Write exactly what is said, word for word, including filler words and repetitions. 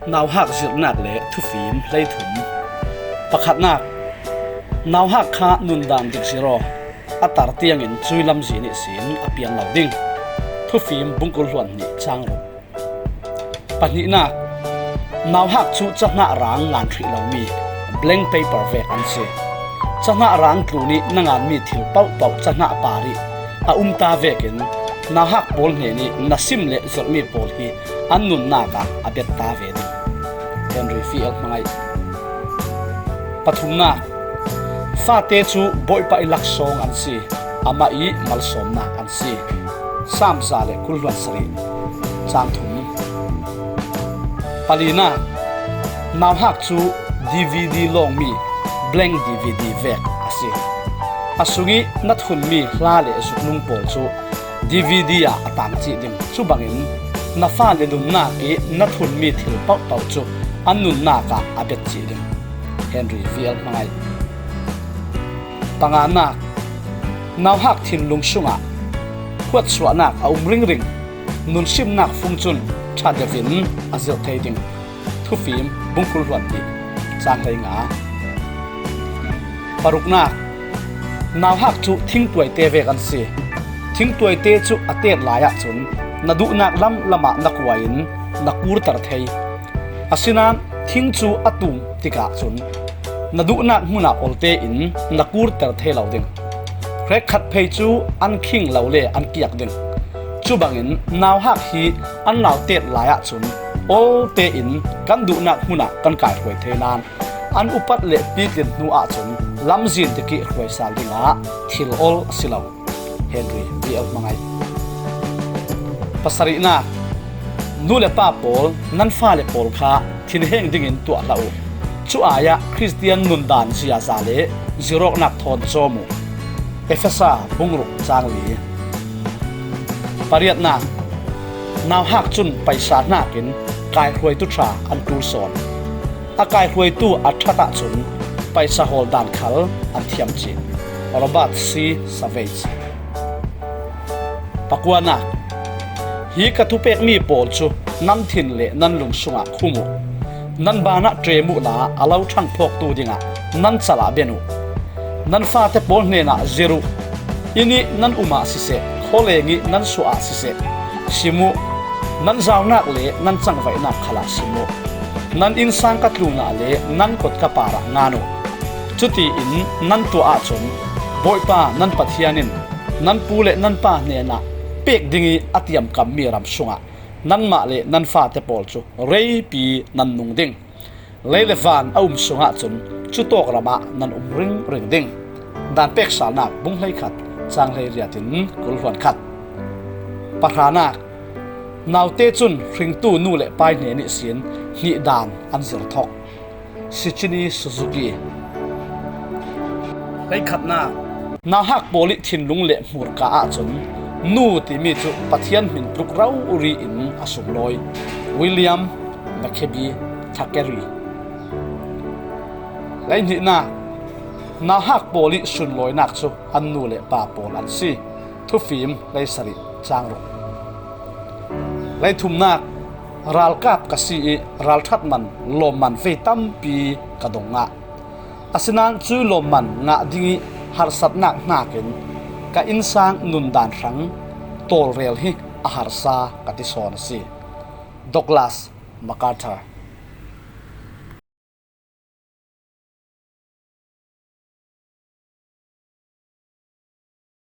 Nauhak zirhnak le thufim hleithum. Pakhatnak, nauhak kha nundan dik zirh aw, a tar tiangin cui lamzin ihsin a piang lo ding. Thufim bungkul hluan hnih cang ruk. Pahnihnak, nauhak cu cahnah rang ngan hrih lomi blank paper vek an si. Cahnah rang tlun ih na nganmi thil paohpaoh cahnah par ih a umta vekin nauhak pawl hnenih na sim le zirhmi pawl hi an nunnak ah a betta ve ding. Henry V L Hmangaih. Pathumnak, fate cu Bawipa ih laksawng an si, amah ih malsawmnak an si. Sam za le kul hluan sarih, cang thum. Palinak, nauhak cu D V D lawngmi blank D V D vek a si. A sungih na thunmi hla le zuklung pawl cu D V D ah a tang cih ding. Cu bangin na fale nunnak ih na thunmi thil paohpaoh cu an nunnak ah a bet cih ding. Henry V L Hmangaih. Panganak, nauhak thinlung sungah huatsuahnak a um ringring, nunsimnak fung cun ṭha deuhin a zirh thei ding. Thufim bungkul hluan hnih cang hleinga. Paruknak, nauhak cu thingtuaite vek an si. Thingtuaite cu a tet lai ahcun na duhnak lamlam ah na kuai in na kurter thei. Asinain thing cu a tum tikah cun na duhnak hmun ah olte in na kurter thei lo ding. Hrekkhat phei cu an khing lo le an kiak ding. Cu bangin nauhak hi an nau tet lai ahcun olte in kan duhnak hmun ah kan kaihruai thei nain an upat le pitlin hnu ahcun lamzin tikih hruai sal dingah thil ol a si lo. Henry V L Hmangaih. Pasarihnak, nu le pa pawl, nan fale pawl kha thinheng dingin tuah hlah uh. Cu ai ah Khristian nundan ziaza le zirawknak thawn cawm uh. Efesa bungruk cang li. Pariatnak, nauhak cun paisa hnakin kaihruaitu ṭha an ṭul sawn. A kaihruaitu a ṭhat ahcun paisa hawl dan khal an thiam cih. Robert C Savage. Pakuanak, hi ka thupekmi pawl cu nan thin le nan lung sungah khum uh. Nan banah ṭem uhla a lo ṭhangphawktu dingah nan calah ben uh. Nan fate pawl hnenah zirh uh. Inn ih nan um ah siseh, khawleng ih nan suah ah siseh, sim uh. Nan zaunak le nan cangvaihnak khalah sim uh. Nan innsang ka tlunah le nan kot ka parah ngan uh. Cutiin nan tuah ahcun Bawipa nan Pathian in nan pu le nan pa hnenah pek dingih a tiamkammi ram sungah nanmah le nan fate pawl cu reipi nan nung ding. Lei le van a um sungah cun cutawk ramah nan um ringring ding. Dan peksalnak bung hleikhat cang hleiriat in kul hluan khat. Pahranak, naute cun hringtu nu le pai hnen ihsin hnih dan an zir thok. Sichini Suzuki. Hleikhatnak, nauhak pawl ih thinlung le hmurka ahcun nu timi cu Pathian hmin tluk rori in a sunglawi. William Maccabi Thackeray. Hleihnihnak, nauhak pawl ih sunlawinak cu an nu le pa pawl an si. Thufim hleisarih cang ruk. Hleithumnak, ralkap ka si ih ralṭhat man lawmman vei tampi ka dong ngah. Asinain cui lawmman ngah dingih harsatnak hnakin ka innsang nundan hrang tawlrel hi a harsa ka ti sawn a si. Douglas MacArthur.